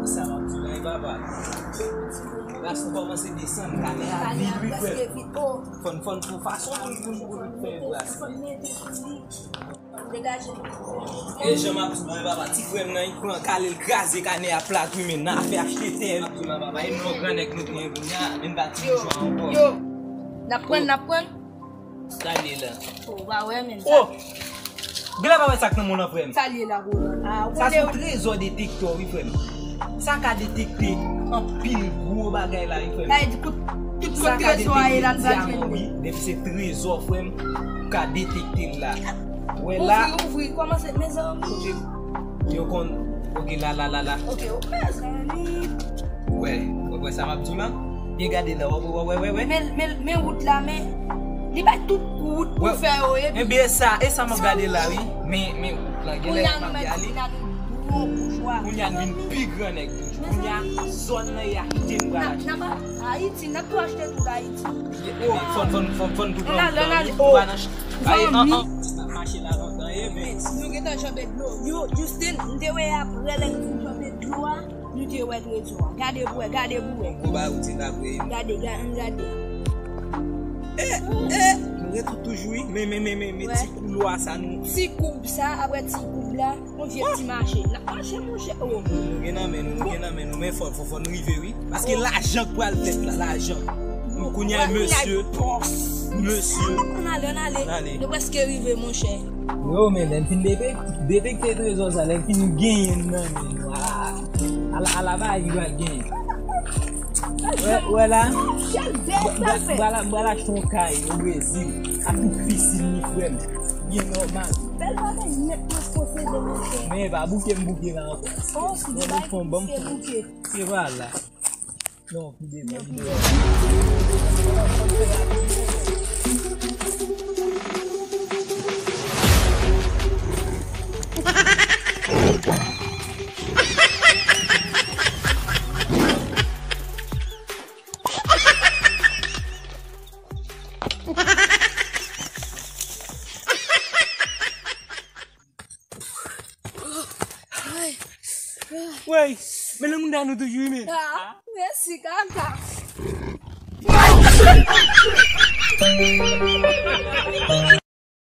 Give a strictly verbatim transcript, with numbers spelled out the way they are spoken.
Sa m ap di w la, e papa. Bras nou kòmanse desann, kanè a vid, wi, frè. Fò n, fò n, fò n fason pou n, pou n, pou n fè bras. E jan m ap di w la, e papa, ti frè m nan, li pran kale, l kraze kanè a plat, wi, men nan afè achte tè, m ap di w la, papa, e non, grannèg nou gen kounye a, men n pa ti boujwa ankò. Yo, n ap pran, n ap pran. Sa l ye la? Oh, w pa wè, men. Oh! Genlè pa wè sa k nan men w lan, frè m. Sa l ye la, bro? Ah, sa se yon trezò detektè, wi, frè m. Sa ka detekte anpil gwo bagay la, wi, frè m. Sa ka detekte dyaman, wi. Depi se trezò, frè m, ou ka detekte l la. Wè la. Ouvri, ouvri, kòmanse, mezanmi. Yo konn, oke, la, la, la, la. Oke, o mezanmi. Wè, wè, wè sa m ap di w lan? Byen gade la, wè, wè, wè, wè, wè. Men, men, men wout la, men li bay tout wout pou fè yo, epi. Ebyen, e sa, e sa m ap gade la, wi. Men, men wout la, genlè m ap gade. Kounye a nou vin pi grannèg toujou. Kounye a, zòn nan, e achte m pral achte. N ap Ayiti, n ap tou achte tout Ayiti. Fò n, fò n, fò n, fò n tou pran, nou pa nan ch-, ay, an, an. Mache la lontan, e, men. Nou gentan janbe dlo. Yo, Justin, m te wè apre lè nou fin janbe dlo a, nou te wè trezò a. Gade pou wè, gade pou wè. Bon, ba ou ti la vre. Gade, ga-, ann gade. Eh, eh, nou gen tout toujou, wi. Men, men, men, men, men, ti koulwa sa, nou. Ti koub sa, apre ti koub la. Yon vye ti mache. N ap mache, monchè. Oh. Nou gen nan men nou, nou gen nan men nou, men fò, fò, fò n rive, wi. Paske lajan k pral fèt la, lajan. Kounye a, mesye. Mesye. Ann ale, ann ale. Ann ale. Nou prèske rive, monchè. Yo, men lè n fin dete-, detekte trezò sa, lè n fin genyen l nan men nou. Ah, ala, ala bagay ki pral genyen. Wè, wè la. M pral achte yon kay o Brezil. Ak tout pisin li, frè m. Byen nòmal. Bèl bagay nèt mwen posede, monchè. Men e pa bouke m bouke la ankò. Oh, si de bagay bouke, bouke. Se pa la. Non, pi devan, pi devan. Wey, men nan mouda nou toujou, wi, men. Ah, mèsi, kaka.